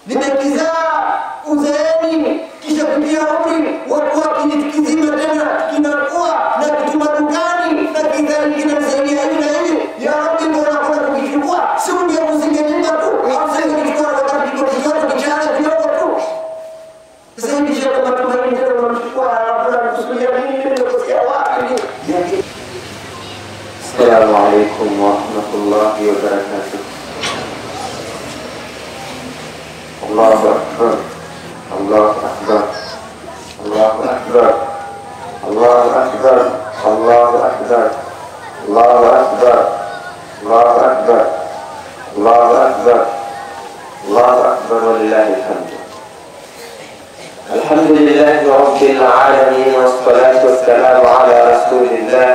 Nimekizaa uzeeni, kisha kutia umri wa kuwa kizima tena kinakuwa na kituma dukani na kinanisaidia hivi na hivi. Ya Rabbi, mbona kuna kukichukua? Si ungenyima tu, au usingekichukua wakati kiko kidogo, kichana kidogo tu. Sasa hivi shaka matumaini tena unamchukua, alafu unakusudia nini? Nimekosea wapi? Assalamu alaikum warahmatullahi wabarakatuh. Allahu akbar, Allahu akbar, Allahu akbar, Allahu akbar, Allahu akbar, Allahu akbar, Allahu akbar, Allahu akbar, Allahu akbar, walillahi alhamd. Alhamdulillahi rabbil alamin, wassalatu wassalamu ala rasulillah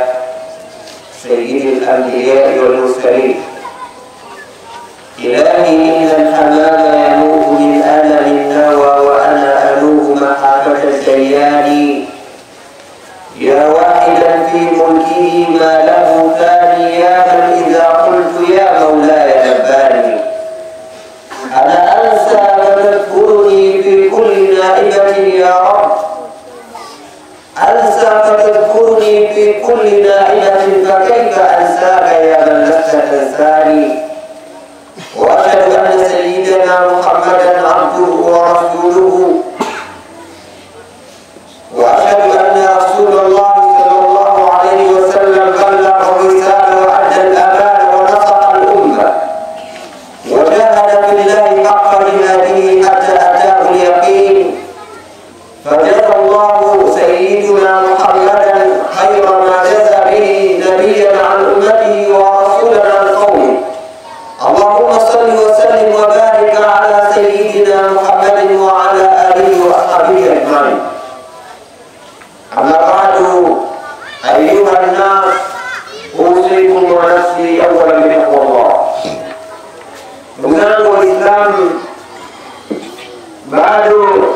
sayyidil anbiya'i wal mursalin. إلهي إن الحمام ينوء من ألم النوى وأنا ألوه محافة الديان. يا واحدا في ملكه ما له ثاني، يا من إذا قلت يا مولاي لباني. أنا أنسى فتذكرني في كل نائبة يا رب، أنسى فتذكرني في كل نائبة، فكيف أنساك يا من لست تنساني. وأشهد أن سيدنا محمدا عبده ورسوله، وأشهد أن رسول الله صلى الله عليه وسلم بلغ الرسالة وأدى الأمانة ونصح الأمة وجاهد في الله حق جهاده حتى أتاه اليقين. فجزى الله سيدنا محمدا خير ما جزى به نبيا عن أمته ورسولا عن قومه. اللهم صل وسلم وبارك على سيدنا محمد وعلى آله وأصحابه أجمعين. أما بعد، أيها الناس، أوصيكم ونفسي أولا بتقوى الله. Ndugu zangu Waislamu, bado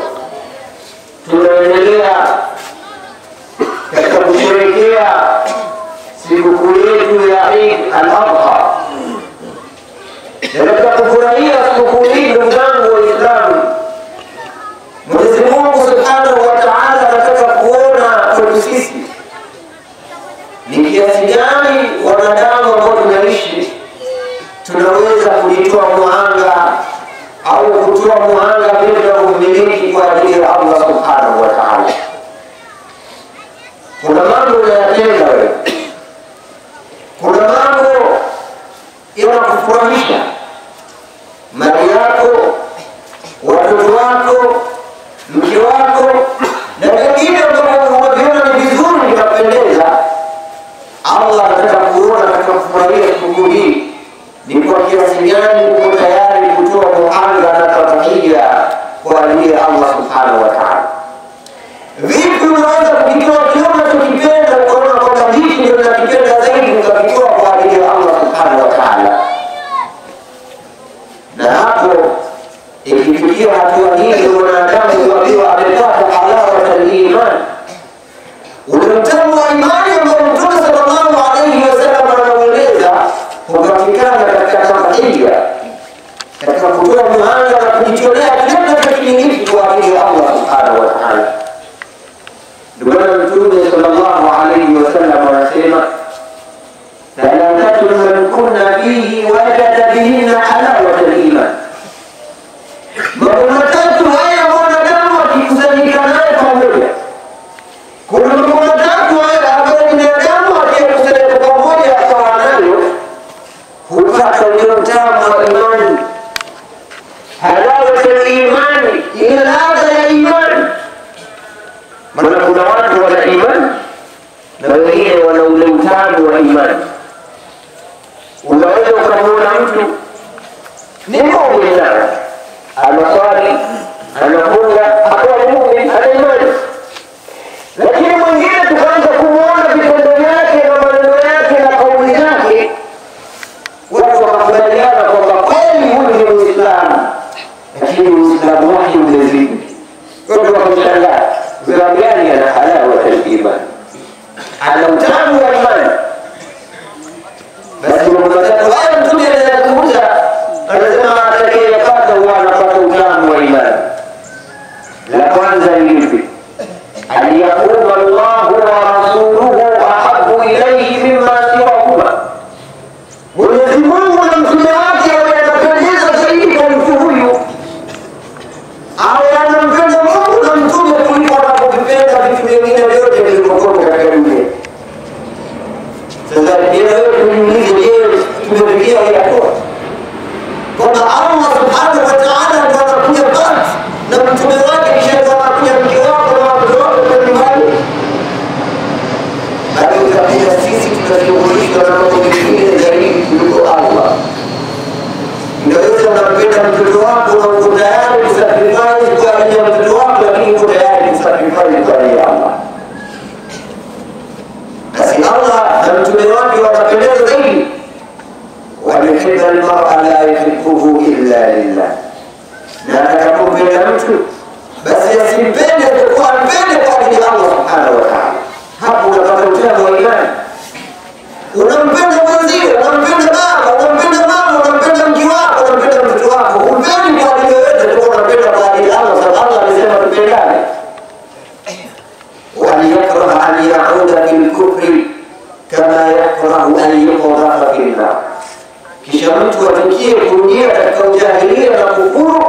tunaendelea katika kusherehekea sikukuu yetu ya Eid al-Adha. Na katika kufurahia sikukuu hii, ndugu zangu Waislamu, Mwenyezi Mungu Subhanahu wa Ta'ala anataka kuona kwetu sisi ni kiasi gani wanadamu ambao tunaishi tunaweza kujitoa muhanga au kutoa muhanga vile tunavyomiliki kwa ajili ya Allah Subhanahu wa Ta'ala. Kuna mambo unayatenda wewe, kuna mambo yanakufurahisha, mali yako, watoto wako, mke wako na vingine ambavyo unaviona ni vizuri vinapendeza. Allah anataka kuona katika kufurahia sikukuu hii ni kwa kiasi gani uko tayari kutoa muhanga na tadhiya kwa ajili ya Allah Subhanahu wa Ta'ala. Vipi unaweza kukitoa kile unachokipenda ukaona kwamba hiki ndio ninakipenda zaidi, ukakitoa kwa ajili ya Allah Subhanahu wa Ta'ala? Na hapo ikifikia hatua hii, mwanadamu huambiwa amepata halawata al-iman, ule utamu wa imani ambao Mtume sallallahu alayhi wasallam anaueleza hupatikana katika tadhiya, katika kutoa muhanga na kujitolea kile tunachokimiliki kwa ajili ya Allah Subhanahu wa Ta'ala. Ndugu Mtume sallallahu alayhi wasallam anasema, thalathatun man kunna fihi wajada bihinna halawata al-iman. Mambo matatu haya mwanadamu akikusanyika nayo pamoja, kuna mambo matatu haya ambayo binadamu akikusanyika pamoja akawa nayo hupata ule utamu wa imani, halawata al-imani, ile ladha ya imani. Maana kuna watu wana imani na wengine wana ule utamu wa imani. Unaweza ukamwona mtu ni muumini sana, anaswali, anafunga, akawa ni muumini, ana imani, lakini mwingine tukaanza kumwona vitendo vyake na maneno yake na kauli zake, watu wakakubaliana kwamba kweli huyu ni Muislamu, lakini Uislamu wake umezidi. Watu wakamshangaa, Muislamu gani ana halawata al-iman, ana utamu wa imani? Basi mambo matatu haya Mtume anayazungumza, anasema atakayepata huwa anapata utamu wa mtu, basi asimpende kwa ampende kwa ajili ya Allah subhanahu wa ta'ala. Hapo unapata utamu wa imani. Unampenda mwenzio, unampenda baba, unampenda mama, unampenda mke wako, unampenda mtoto wako. Humpendi kwa ajili yoyote, tu unampenda kwa ajili ya Allah, sababu Allah amesema tupendane. Wa yakraha an yauda fil kufri kama yakrahu an yuqdhafa fil nar. Kisha mtu atukie kurudia katika ujahilia na kufuru,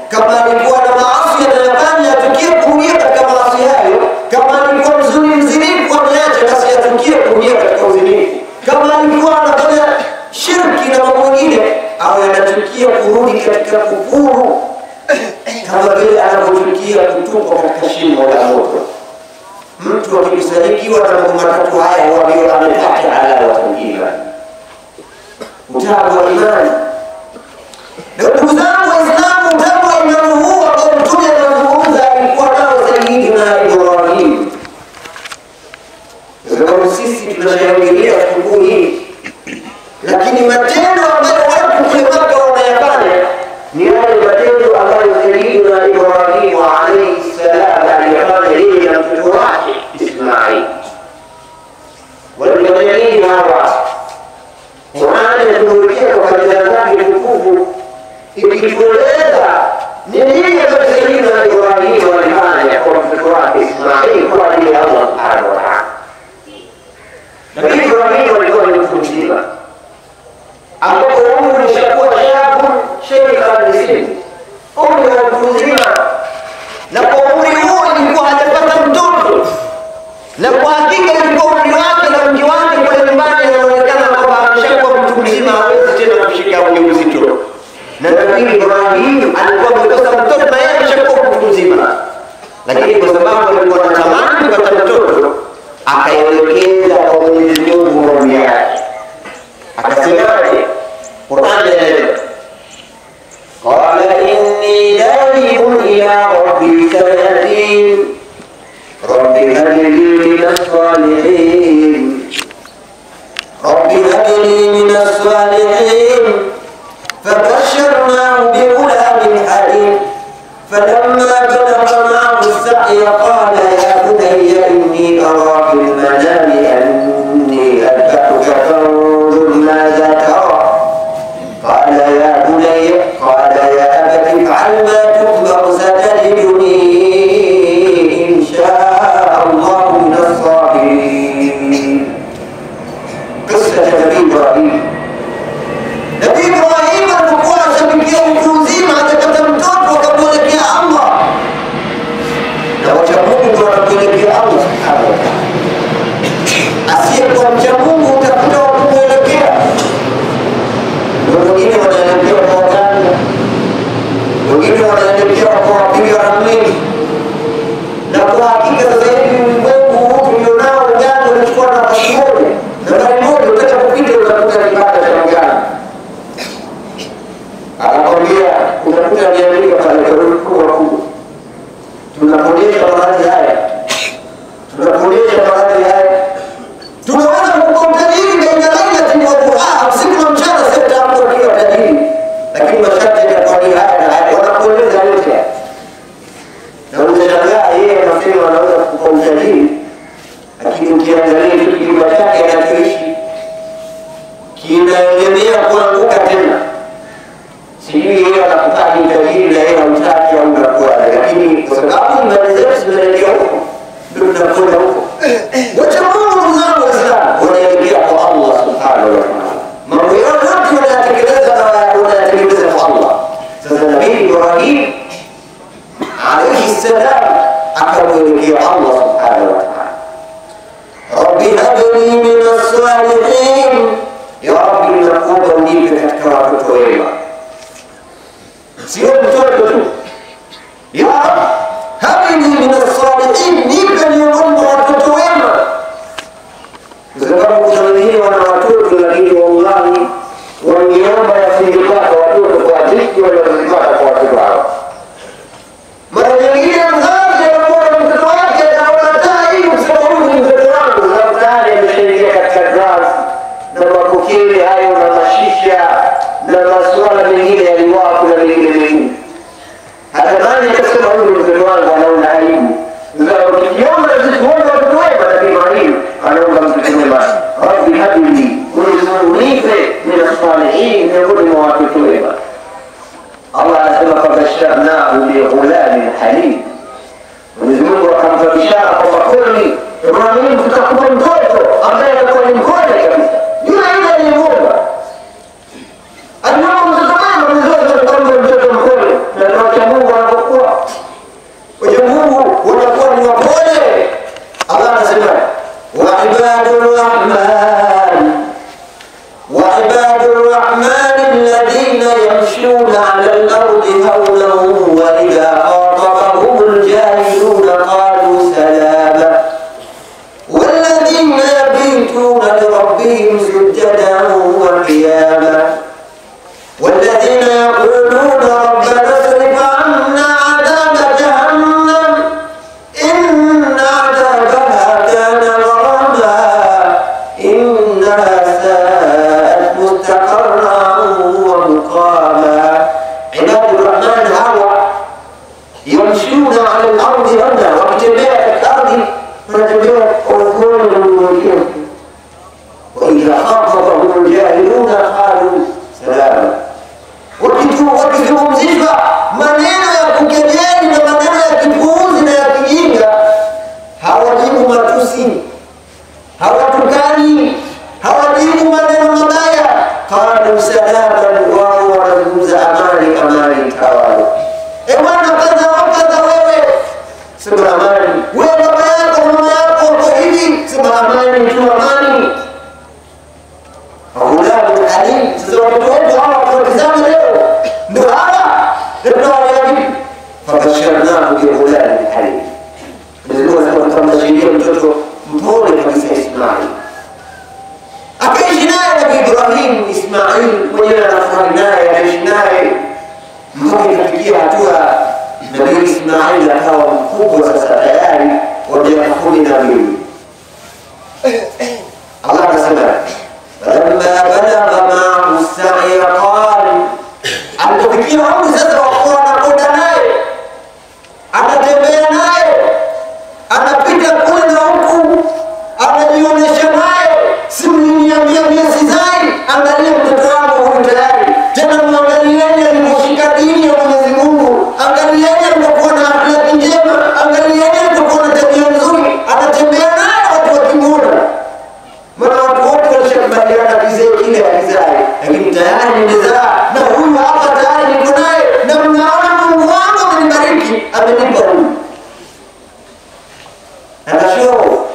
kama alikuwa na maasi anayofanya atukie kurudia katika maasi hayo. Kama alikuwa mzuri mzinifu ameacha, basi atukie kurudia katika uzinifu. Kama alikuwa anafanya shirki na mambo mengine, au anatukia kurudi katika kufuru kama vile anavyotukia kutupwa katika shimo la moto. Mtu akikusanikiwa na mambo matatu haya, huwa amepata halawa ya imani, utamu wa imani. Na ndugu zangu Waislamu, utamu wa imani huu ambao Mtume anazungumza alikuwa nao Sayyidina Ibrahim. Kwa sababu sisi tunashangilia sikukuu hii, lakini matendo ambayo watu kule Maka wanayafanya ni yale matendo ambayo Sayyidina Ibrahim alayhi salam aliyafanya yeye na mtoto wake Ismail. Walifanya nini hawa? Qur'ani inatuhusia kwa kabila zake tukufu ikitueleza ni nini ambacho Sayyidina Ibrahim alifanya kwa mtoto wake Ismail kwa ajili ya Allah subhanahu wa ta'ala. Nabii Ibrahim alikuwa ni mtu mzima ambapo umri ushakuwa shabu sheikhan lisini, umri wa mtu mzima, na kwa umri huo ilikuwa hajapata mtoto, na kwa hakika ilikuwa umri wake na mke wake kule nyumbani anaonekana kwamba ameshakuwa mtu mzima, hawezi tena kushika ujauzito. Na Nabii Ibrahim alikuwa amekosa mtoto na yeye ameshakuwa mtu mzima, lakini kwa sababu alikuwa anatamani kupata mtoto, akaelekeza kwa Mwenyezi Mungu maombi yake. Akasemaje? Qur'an inaeleza, qala inni dhahibun ila rabbi sayahdin rabbi hab li min as-salihin rabbi hab li min as-salihin fabashsharnahu bighulamin halim falamma balagha ma'ahu as-sa'ya qala ya bunayya inni ara fil manami anni adbahuka fanzur madha tara qala ya bunayya qala ya abati if'al ma tu'mar satajiduni insha Allah min as-sabirin. Qissa Nabii Ibrahim. Nabii Ibrahim alikuwa ashafikia utu uzima, hajapata mtoto, akamwelekea Allah. Na wacha Mungu ndio wanamwelekea Allah subhanahu wa ta'ala. Asiyekuwa mcha Mungu utakuta wa kumwelekea. Wengine wanaelekea kwa waganga, wengine wanaelekea kwa wapiga ramli. Na kwa hakika sasa hivi ulimwengu huu tulionao, uganga unachukua nafasi moja. Nambari moja, ukitaka kupita utakuta kibanda cha mganga. Anakwambia utakuta ameandika pale kwa herufi kubwa kubwa, tunaponyesha maradhi haya, tunaponyesha maradhi haya. Tunaweza kuwa mtajiri baina lailatin wa duhaha, usiku na mchana, sio utaamka ukiwa tajiri, lakini masharti yatakuwa ni haya na haya. Wanakueleza yote haya, na utashangaa yeye anasema anaweza kukupa utajiri, lakini ukiangalia kitu kijumba chake anachoishi kinaelemea kuanguka tena. Sijui yeye anakutaka utajiri na yeye hautaki au unakuwaje, lakini kwa sababu imani zetu zinaelekea huko, ndio tunakwenda huko. Wacha Mungu, ndugu zangu Waislamu, wanaelekea kwa Allah subhanahu wa ta'ala. Mambo yao yote wanayatekeleza na wanayatekeleza kwa Allah. Sasa Nabii Ibrahim alayhi salam akamwelekea Allah subhanahu wa ta'ala, rabbi hab li min as-salihin, ya Rabbi, nakuomba unipe katika watoto wema. Sio mtoto tu, ya Rabbi hab li min as-salihin, nipe miongoni mwa watoto wema. Kwa sababu kuna wengine wana watoto lakini wallahi wangeomba wasingepata watoto kwa dhiki walizozipata kwa watoto hao. Mara nyingine mzazi anamuona mtoto wake anaona taa hii, kusema huyu ni mtoto wangu, sababu tayari ameshaingia katika drugs na mapokezi hayo na mashisha na masuala mengine yaliwapo na mengine mengi. huyu mtoto wangu anaona aibu. Ukiomba kuomba watoto wema, Nabii Ibrahim anaomba mtoto mwema, rabbi habli, Mwenyezi Mungu nipe min as-salihin, miongoni mwa watoto wema. Allah anasema fabasharnahu bighulamin halim. Mwenyezi Mungu akampa bishara kwamba kweli Ibrahim tutakupa mtoto ambaye atakuwa ni mpole kabisa. Yule yule aliyemuomba aliomba mtoto mwema, Mwenyezi Mungu akampa mtoto mpole. Na wacha Mungu anapokuwa wacha Mungu wanakuwa ni wapole. Allah anasema wa ibadur rahman wa ibadur rahman alladhina yamshuna 'ala al-ardi hawlan wa idha khatabahum al-jahiluna qalu salama walladhina yabituna li rabbihim sujjadan wa qiyama والذين يقولون ربنا اصرف عنا عذاب جهنم إن عذابها كان غراما إنها ساءت مستقرا ومقاما. عباد الرحمن هوى يمشون على الأرض هنا وابتداء الأرض وإذا خاطبهم الجاهلون قالوا سلاما. Wakizungumzishwa maneno ya kukejeli na maneno ya kipuuzi na ya kijinga, hawajibu matusi, hawatukani, hawajibu maneno mabaya. Qalu salaman, wao wanazungumza amani, amani tawala. E bwana, kadha wa kadha, wewe sema amani, wewe baba yako mama yako wako hivi, sema amani tu, amani. Ghulamun halim. Sasa watoto wetu hawa tunatizama leo ndio hawa ndio fabasharnahu bighulamin halim. Mwenyezi Mungu anasema tukamshiria mtoto mpole kabisa Ismail. Akaishi naye Nabii Ibrahim, Ismail mwenyewe anafurahi naye, anaishi naye mpaka ikafikia hatua Nabii Ismail akawa mkubwa sasa tayari wa miaka 12. Allah anasema falamma balagha ma'ahu as-sa'ya qala, alipofikia umri sasa wa kuwa anakwenda naye, anatembea naye, anapita kule na huku, anajionyesha naye, si mliniambia mimi sizai, angalia mtoto wangu huyu tayari. Tena mwangalieni aliposhika dini ya Mwenyezi Mungu, angalieni alipokuwa na akhlaki njema, angalieni alipokuwa na tabia nzuri, anatembea naye watu wakimuona. Maana watu wote walishakubaliana kizee kile hakizai, lakini tayari nimezaa na huyu hapa tayari niko naye, na mnaona Mungu wangu amenibariki, amenipa huyu. Ana show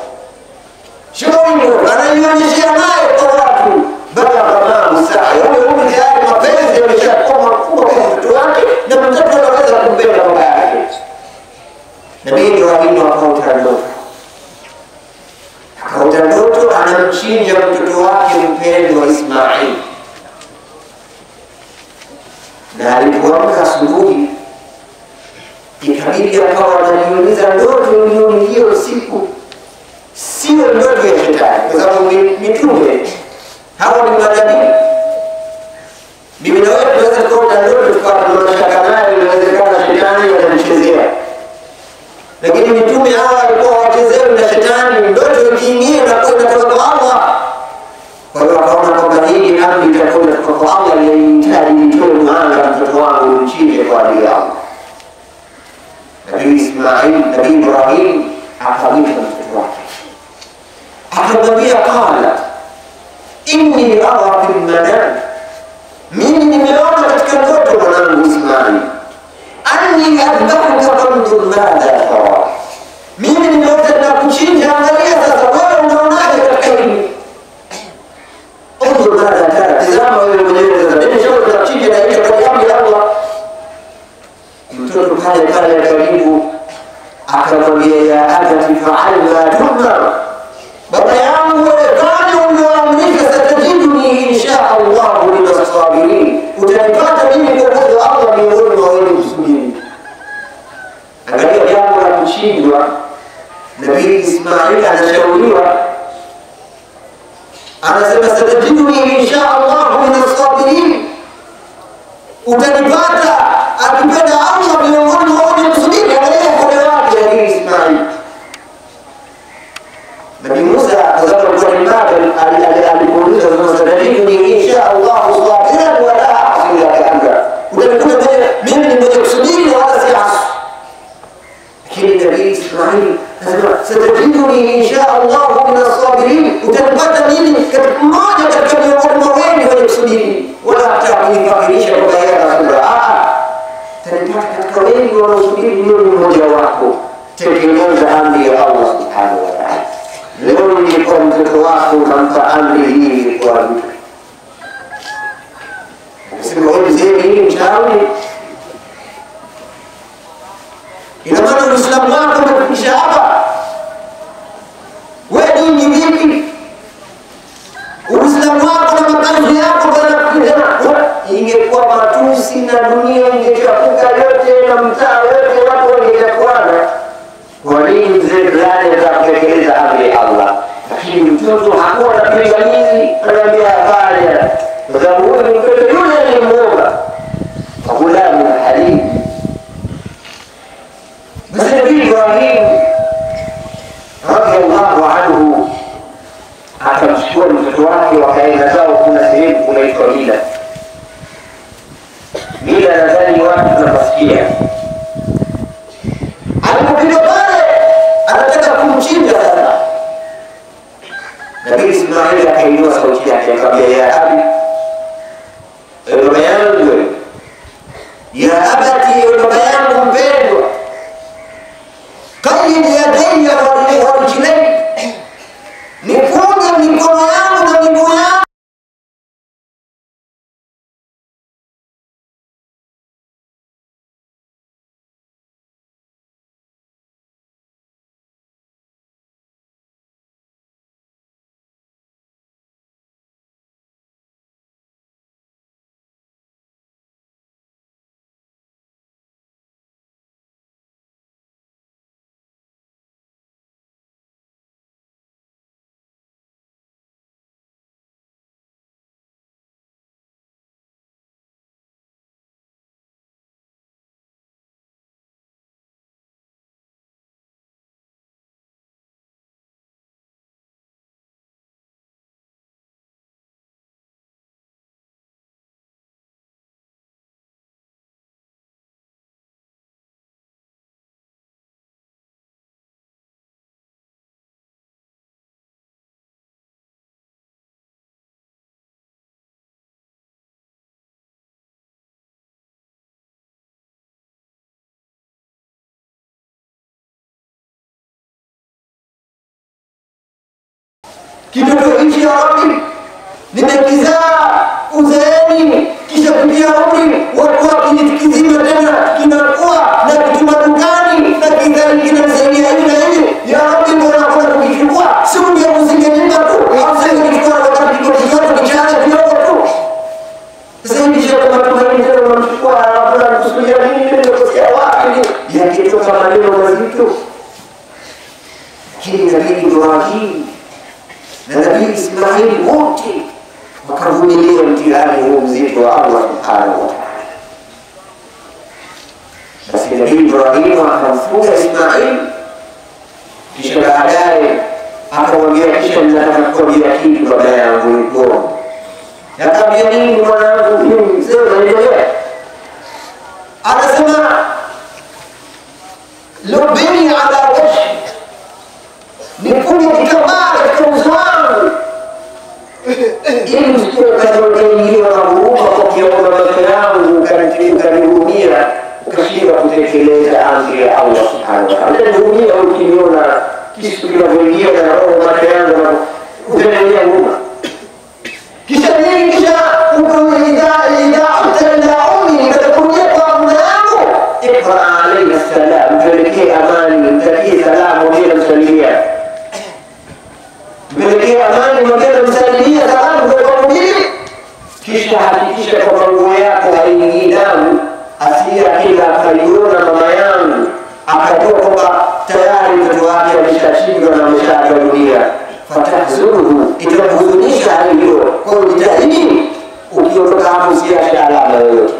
show, anaionyeshea naye kwa watu. Balagha ma'ahu sa'i, huyu tayari mapenzi yameshakuwa makubwa kwa mtoto wake, na mtoto anaweza kumpenda baba yake. Nabii Ibrahim akaota ndoto, akaota ndoto anamchinja mtoto wake mpendwa Ismail. Na alipoamka asubuhi, ikabidi akawa anajiuliza, ndoto iliyonijia usiku sio ndoto ya shetani, kwa sababu mitume hawa ni manabii. Mimi na wewe tunaweza kuota ndoto tukawa tunashaka nayo, inawezekana shetani anamchezea, lakini mitume hawa walikuwa wachezewi na shetani. Ndoto ikiingia na kwa inatoka kwa Allah. Kwa hiyo akaona kwamba hii ni amri itakuwa inatoka kwa Allah, inahitaji nitoe mhanga mtoto wangu nimchinje kwa ajili ya Allah. Nabii Ismail, Nabii Ibrahim akamwita mtoto wake akamwambia, qala inni ara fil manam, mimi nimeona katika ndoto mwanangu Ismail, anni adhbahuka fanzur madha tara, mimi nimeota nakuchinja, angalia sasa wewe unaonaje katika hili. Unzur madha tara, tazama wewe mwenyewe sasa, mimi nishaona nakuchinja na hicho kwa amri ya Allah. Mtoto pale pale karibu akamwambia, ya abati fa'al ma tu'mar, baba yangu wewe fanya ulioamrishwa, satajiduni insha Allah min as-sabirin, utanipata mimi kwa uwezo wa Allah miongoni mwa wenye kusubiri. Angalia jambo la kuchinjwa, Nabii Ismail anashauriwa, anasema satajiduni insha Allah min as-sabirin, utanipata akipenda Allah miongoni mwa wenye kusubiri. insha Allah min as-sabirin, utanipata mimi katika mmoja katika miongoni mwa wengi wenye kusubiri. Wala hata kunifakirisha kwamba yeye ana subra, utanipata katika wengi wanaosubiri, mimi ni mmoja wako. Tekeleza amri ya Allah subhanahu wa ta'ala. Leo nilikuwa mtoto wako ukampa amri hii, ilikuwa vipi? Ukisema wewe mzee nini mchawi? Ina maana Uislamu wako umekufikisha hapa? Wewe dini vipi? Uislamu wako na makanzu yako ingekuwa matusi na dunia ingechafuka yote na mtaa yote watu wangechafuana. Kwa nini mzee fulani atakutekeleza amri ya Allah? Lakini mtoto hakuwa na pingamizi, anaambia hapana, kwa sababu huyu ni mtoto yule aliyemuomba. Ghulamu halim. Basi Nabii Ibrahim radhiallahu anhu akamchukua mtoto wake wakaenda zao, kuna sehemu kunaitwa Mina. Mina nadhani watu tunapasikia. Alipofika pale anataka kumchinja sasa. Nabii Ismail akainua sauti yake akamwambia, ya abi, baba yangu, ya abati, baba yangu mpendwa, qayyid yadayya wa rijlayya, nifunge mikono yangu na miguu yangu. Kitoto hichi ya Rabbi nimekizaa uzeeni, kisha kutia umri wakuwa kizima tena kinakuwa na kutuma dukani na kinasaidia hivi na hivi. Ya Rabbi, mbona hakuna kukichukua? Si ungeuzingenipa tu, au usingekichukua wakati kiko kichanga kidogo tu. Sasa hivi sio kama tumaini tena unamchukua alafu unakusudia nini? Nimekosea wapi? Yakitoka maneno mazito. Lakini Nabii Ibrahim na Nabii Ismail wote wakavumilia mtihani huu mzito wa Allah subhanahu wa ta'ala. Basi Nabii Ibrahim akamfunga Ismail, kisha baadaye akamwambia, kisha ninataka kukwambia kitu baba yangu mkubwa. Nakwambia nini mwanangu? Mimi mzee unanielewa? Anasema lubini ala wajhi, nifunge kitambaa katika uso wangu ili usije ukaingiliwa na huruma kwa kuona macho yangu ukanihurumia ukashindwa kutekeleza amri ya Allah subhanahu wa ta'ala. Utanihurumia ukiniona kisu kinavyoingia na roho macho yangu, utanionea huruma. Kisha nini? Kisha idha ummi, nitakurudia kwa mama yangu, iqra alayhi salam, mpelekee amani, mtakie salamu, mwambie namsalimia, mpelekee amani, mwambie namsalimia salamu kwa mimi. Kisha hakikisha kwamba nguo yako haingii damu, asije akila akaiona mama yangu akajua kwamba tayari mtoto wake ameshashindwa na ameshaaga dunia. Fatahzuruhu, itakuhuzunisha hali hiyo. Kwa hiyo jitahidi ukiondoka hapo usiache alama yoyote.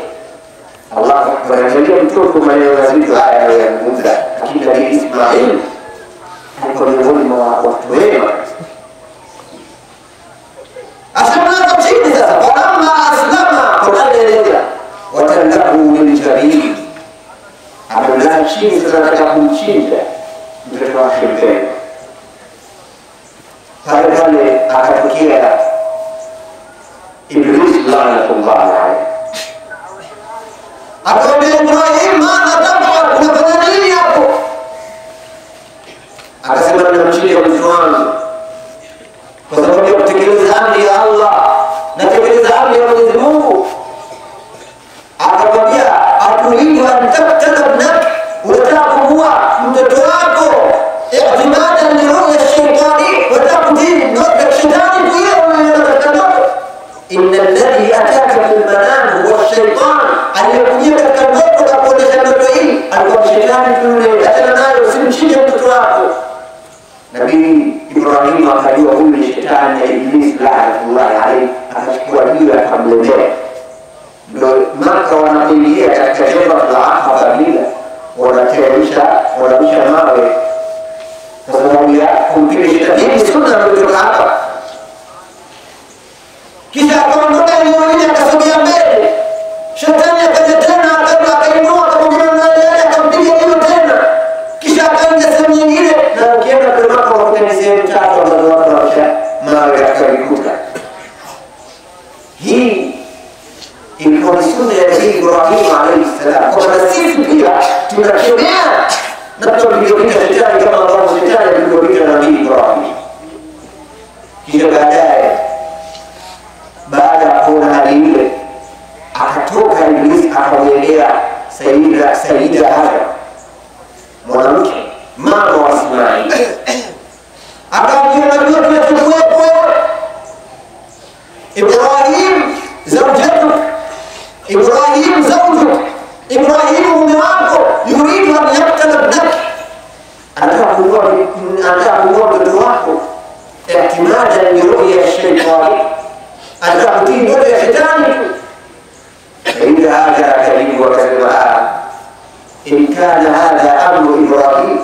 Allahu akbar! Angalia mtoto maneno mazito haya anayoyazungumza. Lakini Nabii Ismail alikuwa miongoni mwa watu wema. Asema chini sasa, falamma aslama, Qur'an inaeleza watallahu liljabil, amemlala chini sasa, anataka kumchinja mtoto wake mpendwa. Akaja Iblis laanatullah alayhi, akamwambia Ibrahim, madha tafal, unafanya nini hapo? Akasema namchinja mtoto wangu kwa sababu ya kutekeleza amri ya Allah, natekeleza amri ya Mwenyezi Mungu. Akamwambia aturidu an taktala ibnak, unataka kumuua mtoto wako i'timadan li ru'ya shaitani, unataka kutii ndoto ya shetani tu ile unayoiona katika ndoto. Inna alladhi ataka fil manam huwa shaitan, aliyekujia katika ndoto na kuonyesha ndoto hii alikuwa shetani tu yule, achana nayo, usimchinje mtoto wako. Nabii Ibrahim akajua huyu ni shetani ya Iblis laanatullahi alayhi, akachukua jiwe akamlemea. Ndio Maka wanapoingia katika jamba la Aqaba bila wanatayarisha, wanarusha mawe kwa sababu ya kumpiga shetani. Hii ni sunna kutoka hapa. Kisha akaondoka eneo lile akasogea mbele, shetani akaja tena akainua akamwambia yale, akampiga hiyo tena. Kisha akaenda sehemu nyingine, na ukienda kule Maka unakuta ni sehemu tatu ambazo watu wanarusha mawe katika vikuta. Hii ilikuwa ni sunna ya Nabii Ibrahim alayhi salam, kwamba sisi pia tunakemea na tunapiga vita shetani kama ambavyo shetani alipiga vita Nabii Ibrahim. Kisha baadaye, baada ya kuona hali ile, akatoka Iblis akamwendea Sayyida Hajar, mwanamke mama wa Ismail, akamwambia unajua kinachokuwepo wewe Ibrahim zawjatuk, Ibrahim zawjuk, Ibrahim mume wako, yuridu an yaktala ibnak, anataka kuua mtoto wako i'timadan li ru'ya shaitani, anataka kutii ndoto ya shetani tu. Sayyida Hajar akajibu akasema, in kana hadha amru Ibrahim,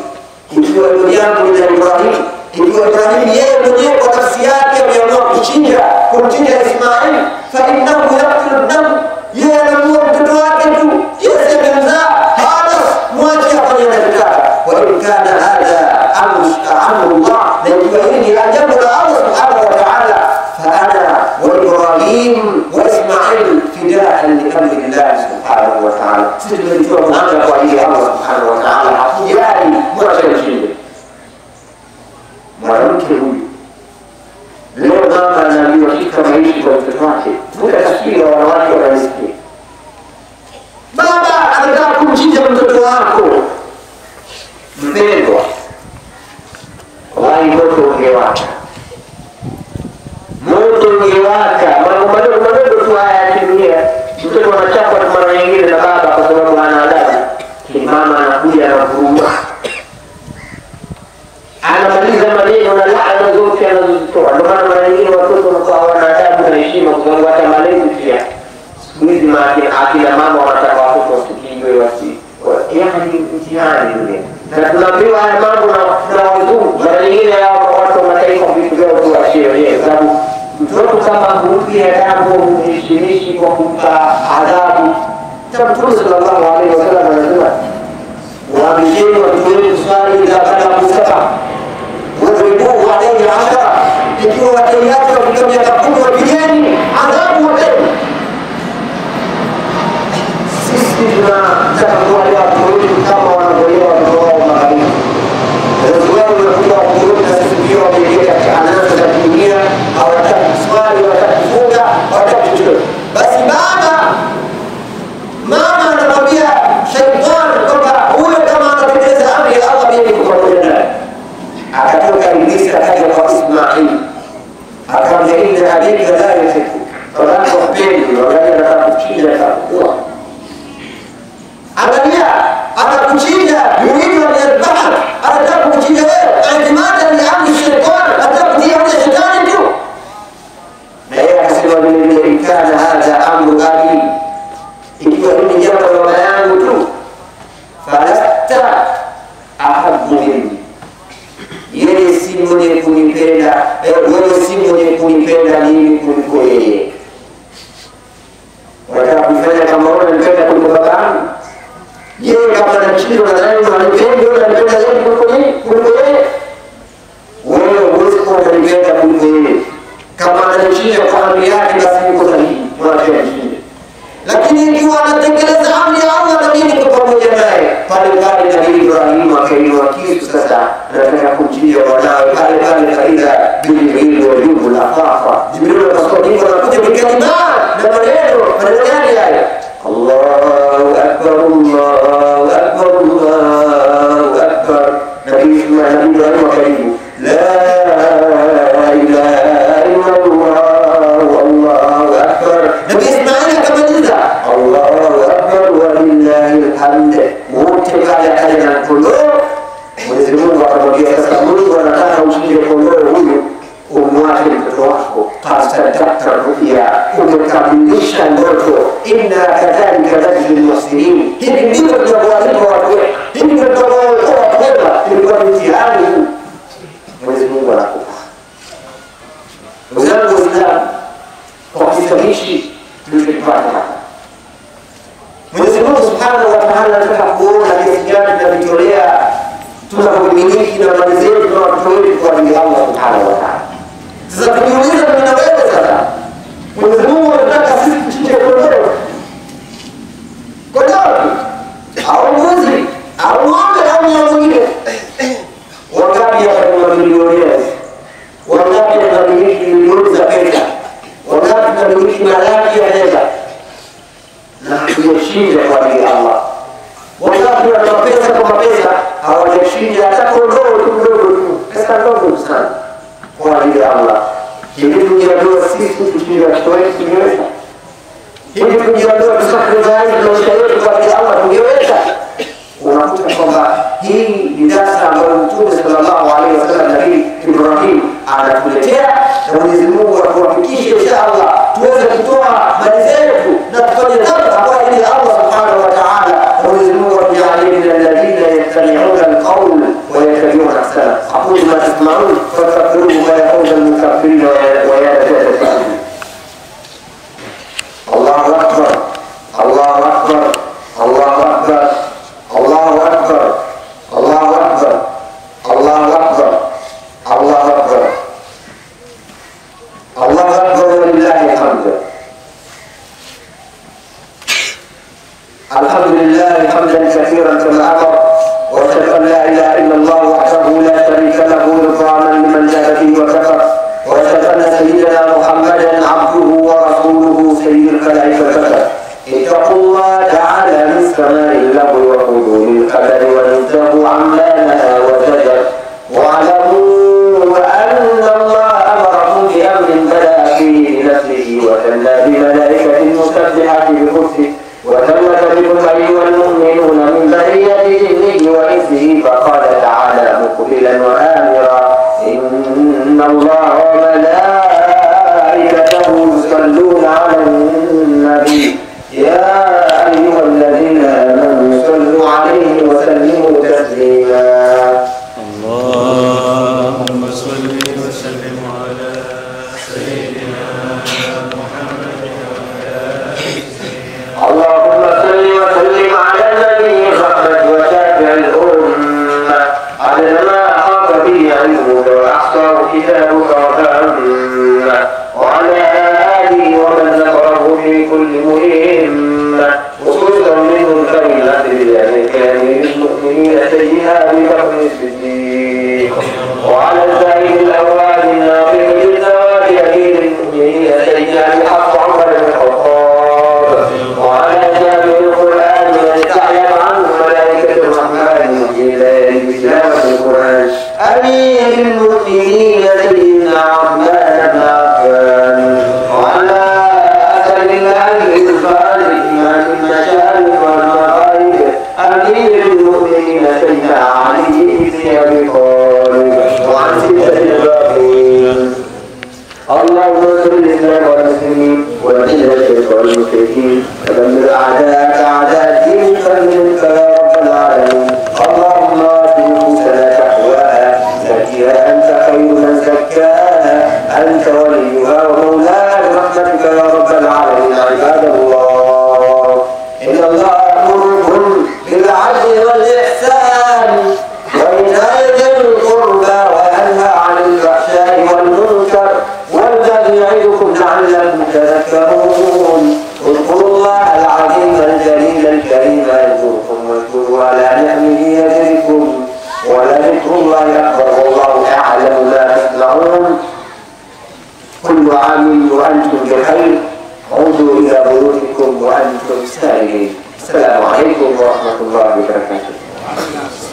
ikiwa hilo jambo ni la Ibrahim, ikiwa Ibrahim yeye mwenyewe kwa nafsi yake ameamua kuchinja, kumchinja Ismail, fa innahu yaqtulu ibnahu, yeye anamuua mtoto wake tu, yeye amemzaa, halas, mwache afanye anachotaka. Wa in kana hadha amru Allah, na ikiwa hili ni jambo la Allah subhanahu wa ta'ala, fa ana wa Ibrahim wa Ismail fidaan li amri Allah subhanahu wa ta'ala, sisi tumejitoa muhanga kwa ajili ya Allah subhanahu wa ta'ala, hakujali, mwache mshinde. Mwanamke huyu leo mama anaambiwa shika maishi kwa mtoto wake, vuta taswira, wanawake wananisikia. Baba anataka kumchinja mtoto wako mpendwa, wallahi moto ungewaka, moto ungewaka. Mambo madogo madogo tu haya ya kidunia, mtoto anachapwa tu mara nyingine na baba kwa sababu hana adabu, lakini mama anakuja anavuruga, anamaliza maneno na laana zote anazozitoa. Ndio maana mara nyingine watoto wanakuwa hawana adabu na heshima, kwa sababu hata malezi pia siku hizi akina mama wanataka watoto wasipigwe, wasi yaani mtihani ule, na tunaambiwa haya mambo na wazungu. Mara nyingine hao watu wa mataifa vitu vyao tu wachie wenyewe, kwa sababu mtoto kama humpi adabu, humheshimishi kwa kumpa adhabu. Mtume sallallahu alaihi wasallam anasema waamisheni watoto wenu swali idha balagu saba wadribuhu alaihi 10, ikiwa wataiacha wafika miaka 10 wapigeni adhabu wapeni. Sisi tunataka kuwalea watoto wetu kama wanavyolea watoto wao magharibi. Wazazi wao wanakuta watoto wetu na sisi pia wameingia katika anasa za kidunia, hawataki kuswali, hawataki kufunga, hawataki chochote. Basi baba mama anamwambia shaitani kwamba huyo kama anatekeleza amri ya Allah, mimi niko pamoja naye. Akatoka Iblisi akaja kwa Ismail akamwambia, inna abika la yuhibbuka, babako hapendi, angalia anataka kuchinja, atakuua. Angalia atakuchinja, yuridu an yadhbahak, anataka kukuchinja wewe, i'timadan li amri shaitani, anataka kutii amri ya shetani tu. Na yeye akasema vile vile, in kana hadha amru abi, ikiwa hili ni jambo la baba yangu tu, falasta ahabbu minni, yeye si mwenye kunipenda, wewe si mwenye kunipenda mimi kuliko yeye. Unataka kufanya kama wewe unanipenda kuliko baba yangu? Yeye kama anamchinja nadhani unanipenda, wewe unanipenda zaidi kuliko mimi, kuliko yeye. Wewe huwezi kuwa unanipenda kuliko yeye. Kama Pale pale Nabii Ibrahim akainua kisu sasa, anataka kumchinja mwanawe. Pale pale faida Jibril wa jubu la fafa, Jibril akasoma hivyo, anakuja bikalima na maneno. Maneno gani hayo? Allahu akbar, Allahu akbar, Allahu akbar. Nabii Ibrahim akajibu la ilaha illa Allah, Allahu akbar. Nabii Ismail akamaliza Allahu akbar walillahi alhamd. Wote pale akaja na kondoo. Mwenyezi Mungu akamwambia sasa, Mungu anataka uchinje kondoo huyu umwache mtoto wako. Fasadakta ruya, umekamilisha ndoto. Inna kadhalika najzi lmuhsinin, hivi ndivyo tunavyowalipa watu wema, hivi ndivyo tunavyowaokoa watu wema. Ilikuwa ni mtihani huu Mwenyezi Mungu anakupa. Ndugu zangu Waislamu, kwa kisa hichi tulichokipata hapa, Mwenyezi Mungu Subhanahu wa Ta'ala anataka kuona kiasi gani tunajitolea, tunavyomiliki na mali zetu na watoto wetu kwa ajili ya Allah Subhanahu wa Ta'ala. Sasa tujiulize mimi na wewe sasa, Mwenyezi Mungu anataka sisi tuchinje kondoo, kondoo au mbuzi au ng'ombe au mnyama mwingine? Wangapi hapa ni mamilionea? Wangapi wanamiliki milioni za pesa? Wangapi wanamiliki malaki ya fedha na hatujachinja kwa ajili ya Allah? Wangapi wana mapesa kwa mapesa hawajachinja hata kondoo tu mdogo tu, pesa ndogo sana kwa ajili ya Allah? Hivi tungejua sisi tuchinje watoto wetu tungeweza? Hivi tungejua tusacrifice maisha yetu kwa ajili ya Allah tungeweza? Unakuta kwamba hii ni darasa ambayo Mtume sallallahu alaihi wasallam Nabii Ibrahim anatuletea, na Mwenyezi Mungu atuwafikishe insha Allah tuweze kutoa mali zetu na tufanye dhambi kwa ajili ya Allah subhanahu wa ta'ala. Mwenyezi Mungu atujalie min alladhina yastami'una alqawl wa yattabi'una ahsana. Aqulu ma tasma'un fastaghfiruhu ma yaqulu al-mukaththibin wa ya tajassasun. Allahu akbar, Allahu akbar, Allahu akbar, Allahu akbar, Allahu akbar, Allahu akbar, Allahu akbar, Allahu akbar walillahi alhamd. Alhamdulillah hamdan kathiran kama amar, wa ashhadu an la ilaha illa Allah wahdahu la sharika lahu irfanan liman jahada bihi wa kafar, wa ashhadu anna sayyidina Muhammadan abduhu wa rasuluhu sayyidul khalaiq wal bashar. اتقوا الله تعالى من سماء اللغو وخذوا للقدر وانتهوا عما نهى وزجر، واعلموا أن الله أمركم بأمر بدأ فيه بنفسه وثنى بملائكة المسبحة بقدسه، وثلث بكم أيها المؤمنون من برية جنه وإنسه، فقال تعالى مقبلا وآمرا إن الله وملائكته يصلون على النبي يا أيها الذين آمنوا صلوا عليه وسلموا تسليما. اللهم صل وسلم على سيدنا محمد وعلى آله. اللهم صل وسلم على النبي الرحمة وشافع الأمة، على ما أحاط به علمك وأحصاه كتابك وفهمه، وعلى آله ومن نصره في كل مهمة، خصوصا منهم فإن بالأمريكان للمؤمنين سيدنا أبي بكر الصديق، وعلى الزعيم الأول الناطق بالثواب أمير المؤمنين سيدنا أبي حفص عمر بن الخطاب، وعلى جامع القرآن من استعلم عنه ملائكة الرحمن بتلاوة القرآن أمير المؤمنين سيدنا عثمان بن عفان، وعلى أسد الله الإرفان الإيمان المشارق والمغارب أمير المؤمنين سيدنا علي بن أبي طالب، وعن ستة الباقين. اللهم انصر الإسلام والمسلمين وأذل الشرك والمشركين ودمر أعداءك أعداء الدين فمنك يا رب العالمين. اللهم آت نفوسنا تقواها زكها أنت خير wabarakatuh.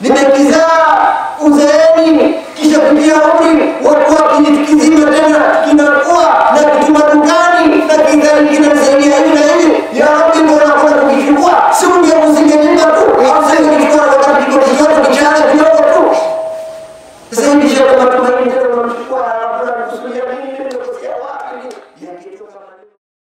Nimekizaa uzeeni, kisha kutia umri wakuwa kizima tena kinakuwa na kituma dukani na kinanisaidia hivi na hivi. Ya Rabbi, mbona kuna kukichukua? Si usingenipa tu, usingenichukua na wakati kiko kidogo, kichana kidogo tu. Sasa hivi shaka matumaini tena unamchukua, alafu anakusudia nini?